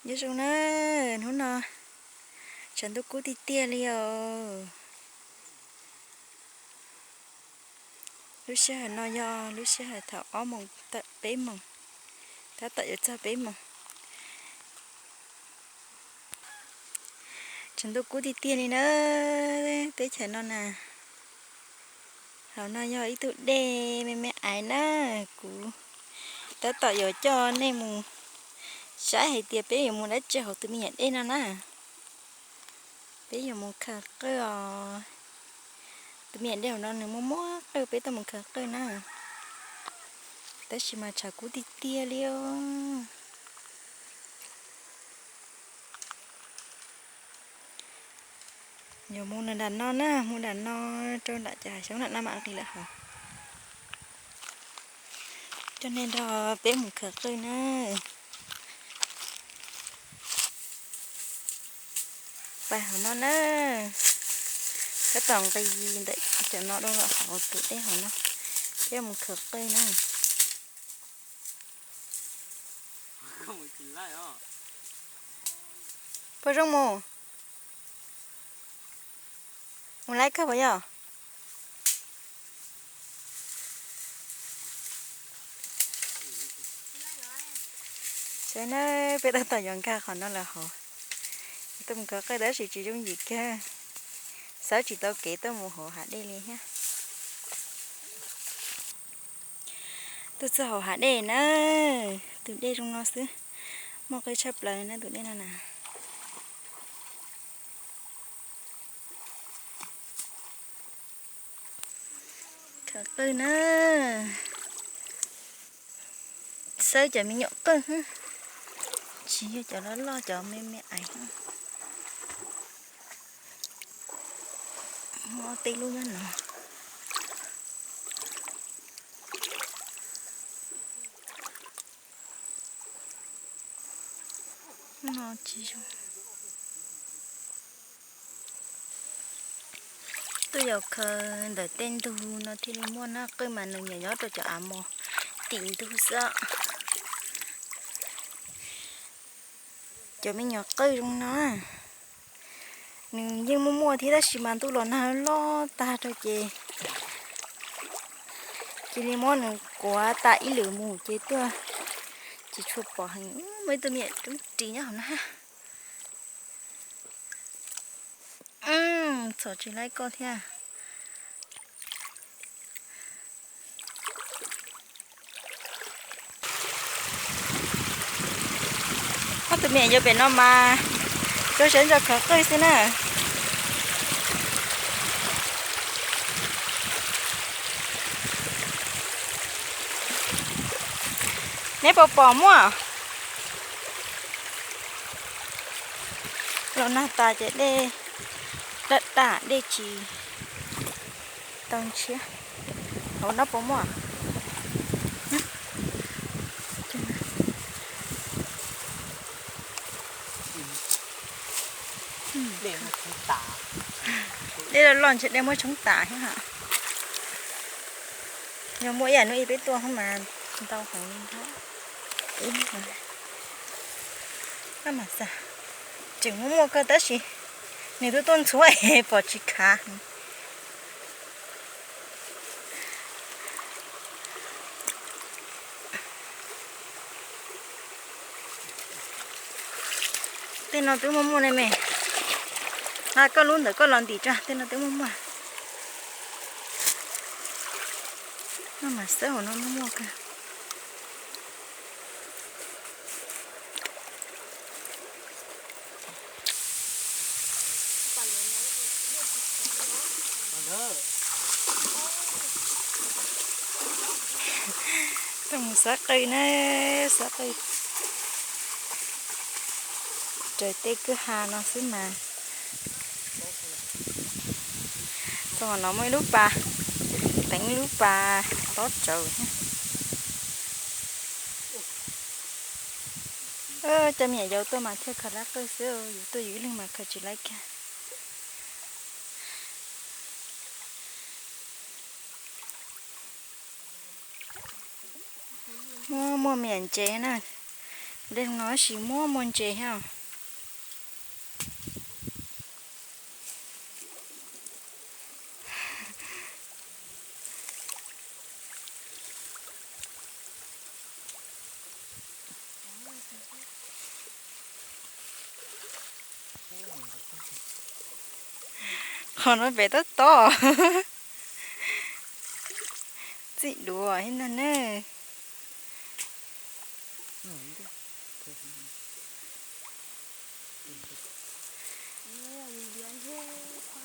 Nyob zoo na, hnub no tshav ntuj kub tiag tiag li os. Lub sij hawm no yog lub sij hawm thaum ob moos tawm peb moos, tab tom yuav txog peb moos. Tshav ntuj kub tiag tiag li na, teb chaws no na. Hauv no yog ib tug dej me me aiv na, kuv tab tom yuav coj nej mus saib hais tias peb yuav mus dab tsi hauv tus me nyuam dej no na. Peb yuav mus khaws qwj os. Tus me nyuam dej hauv no nws muaj muaj qwj, peb tuaj mus khaws qwj na. Tab sis mas tshav kub tiag tiag li os. Yuav mus nram no na, mus nram no rau nram cov hav xyoob nram no mam nqis lawm hauv. Coj nej nrog peb mus khaws qwj na. Pais hauv no na, tab tom nqis ntawm cov no dua lawm hauv tus dej hauv no, peb mus khaws qwj na. Puas zoo mus? Mus laib kawg puas yog? Saib na, peb tab tom yuav nkag qhov no lawm hauv. Tuaj mus khaws qwj tab sis tsis yooj yim kiag, xauj tsis tau kev tuaj mus hauv hav dej li thiab. Tuaj txog hauv hav dej na, tus dej zoo no xwb, muaj qwj tshaj plaws li na tus dej no na. Khaws qwj na, xawb cov me nyuam qwj, tsis yog cov loj loj, cov me me aiv. Muaj tej lub nyob no. No tsis zoo. Tuaj yos khaws ntawm tej ntug no thiaj li muaj na, qwj mas nws nyob nyob rau cov av mos tim ntug xwb. Cov me nyuam qwj zoo no, nws yeej muaj muaj thiab tab sis mas ntuj los nag loj tag rau ces cia li muab nws kuav tas ib lwm mus ces tuaj tsis tshua pom heev. Muaj ib tug me nyuam roob ris nyob hauv no. Txhom tsis laib koj thiab. Ob tug me nyuam yaus pem no mas tso siab ntso khov qwj xwb na. Neb puas pom muaj? Los nag tas ces dej daj daj, dej tsis tau ntshiab. Hauv no puas muaj? Dej loj loj ntshe dej muab tshoob tas thiab. Yog muaj ib yam hnub ib peb tuaj mas ntau heev li ntag. Ib hnub no mas xav tseem muaj muaj kawg tab sis nws twb tuaj ntxhuav es pom tsis khav. Tej no twb muaj muaj ne me. Nqa koj lub ntawm koj los ntim tso, tej no twb muaj muaj. No mas xawb hauv no muaj muaj kawg. Tuaj mus xab qw na, xab qw raws tej kwj ha no xwb mas. Txog no muaj ib lub pas, teev ib lub pas tob tsawv thiab. Cov me nyuam yaus tuaj mas thiaj khaws laib qwj xwb, yus tuaj yus ib leeg mas khaws tsis laib kiag. Muaj, muaj me nyuam ntses na, Dej no tab sis muaj muaj ntses thiab. Qhov no pem tab tob. Txij duav ib ntag ne.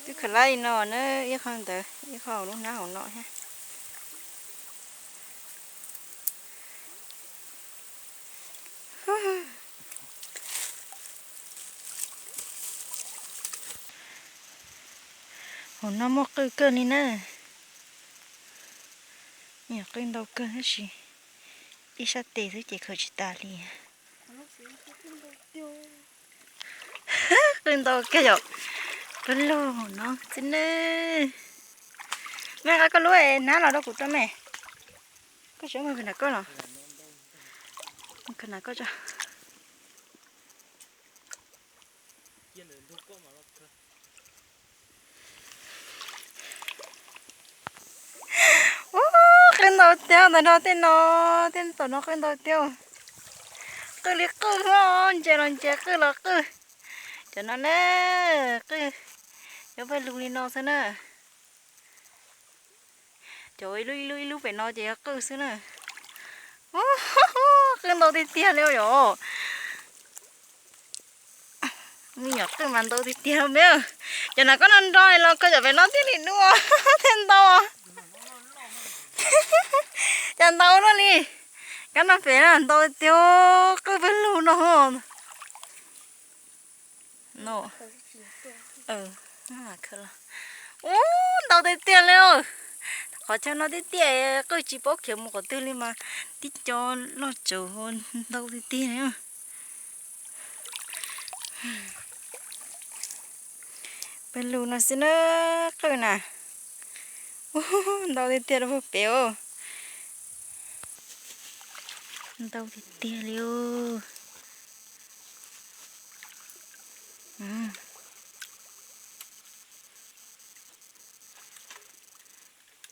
Twb khaws lab li no na, ib qho ntawd ib qho lub hnab hauv no thiab. Hauv no muaj qwj kawg li na. Nyuam qwj ntau kawg tab sis ib sab tes xwb ces khaws tsis tas li. Qwj ntau kawg yom. Peb lug no xwb ne. Me nqa koj lub hnab los rau kuv tso me. Koj tsis muaj khawv nram koj los? Khawv nram koj tso. Ub, qwj ntau tiag ntawm no, tej no, tej tom no qwj ntau tiag. Qwj li qwj, ntses los ntses, qwj los qwj. Cov no na, qwj, yuav pawg lug li no xwb na. Cov ib lub ib lub ib lub pem no ces yog qwj xwb na. Qwj ntau tiag tiag li yom. Me nyuam qwj mas ntau tiag tiag me. Cov no koj no nro los koj cov pem no thiaj li dua thiaj ntau. Cas ntau luaj li. Kab no pem no ntau tiag, qwj pawg lug no. No. Ub, ntau tiag tiag li. Qhov chaw no tiag tiag, qwj tsis paub khiav mus qhov twg li mas tib co loj tsaus ntau tiag tiag li. Pawg lug no xwb na, qwj na. Ntau tiag tiag rau pem os. Ntau tiag tiag li.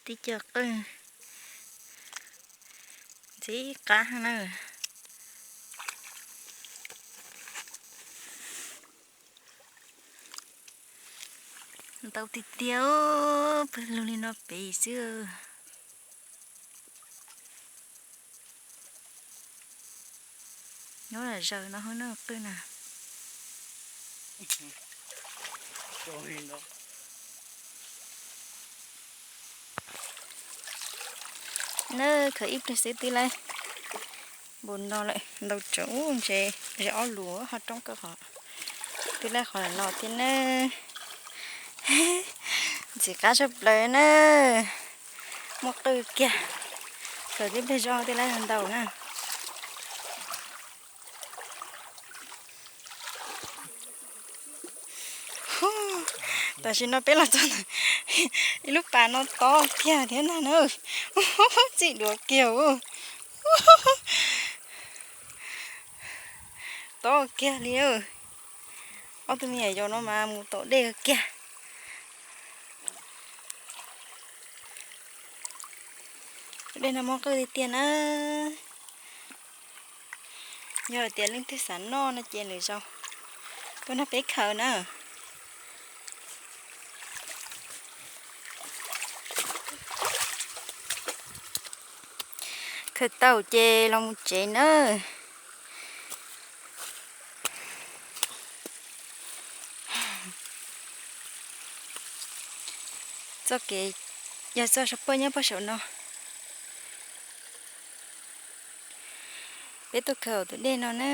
Tib co qwj ntxim qab na. Ntau tiag tiag, pawg lug li no pem xwb. Nyob zaws no hauv no qwj na. Na, khaws ib pliag xwb twb laib npaum no lawm, ntau tsav ub, ntses ob lus ho roob kawg qhov. Twb laib qhov no thiab na. Ntxim qab tshaj plaws na. Muaj qwj kiag. Khaws tib pliag zog twb laib ntau na. Tam sim no peb los txog ntawm ib lub pas no tob kiag thiab ntag na. Txij duav kiag. Tob kiag li. Ob tug me nyuam yaus no mas mus tom dej kiag. Dej no muaj qwj tiag tiag na. Yog hais tias leej twg xav noj no ces lwm zaus tuaj nrog peb khaws na. Khaws tau ces los mus tsev na. Txoj kev yog txoj saum poj nyob pog saum no. Peb tuaj khaws tus dej no na.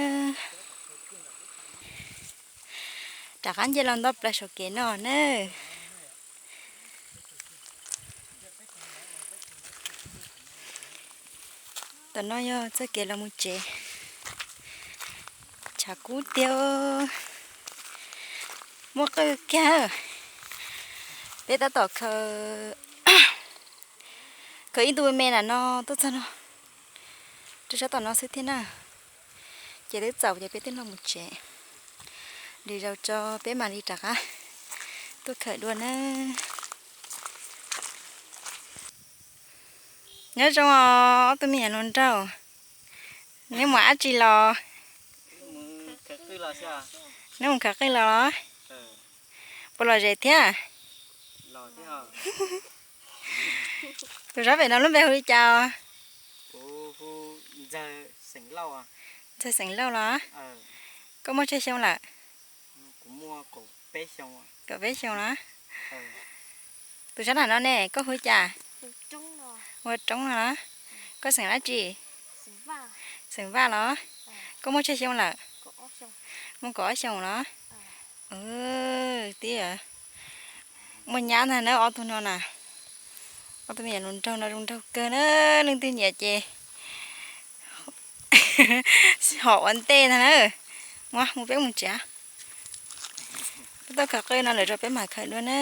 Rov qab nce los nto plaws saum kev no na. Tam no yog txoj kev los mus tsev. Tshav kub tiag. Muaj qwj kiag. Peb tab tom khaws, khaws ib ntu me me na no tuaj txog no, rau sab tom no xwb thiab na. Ces twb txaus ces peb twb los mus tsev. Lwm zaus tso peb mam li rov qab tuaj khawm dua na. Nyob zoo os ob tug me nyuam hluas nraug. Neb mus dab tsi los? Neb mus khawm qwj los los? Puas lom zem thiab? Tus sab pem no lub npe hu li cas os? Ntxawg Xeem Lauj los? Koj muaj tsawg xyoo lawm? Kaum peb xyoo los? Tus sab nram no ne koj hu li cas? Ua Roob no los? Koj xeem dab tsi? Xeem Vaj los? Koj muaj tsawg xyoo lawm? Muaj kaum ob xyoos los? Tib muaj nyab ntag na ob tug no na. Ob tug me nyuam hluas nraug no zoo nraug kawg na, leej twg nyiam ces hom ua ntej ntag na. Mus, mus peb mus tsev. Peb tuaj khawm qwj no lawm rau peb mam khawm dua na.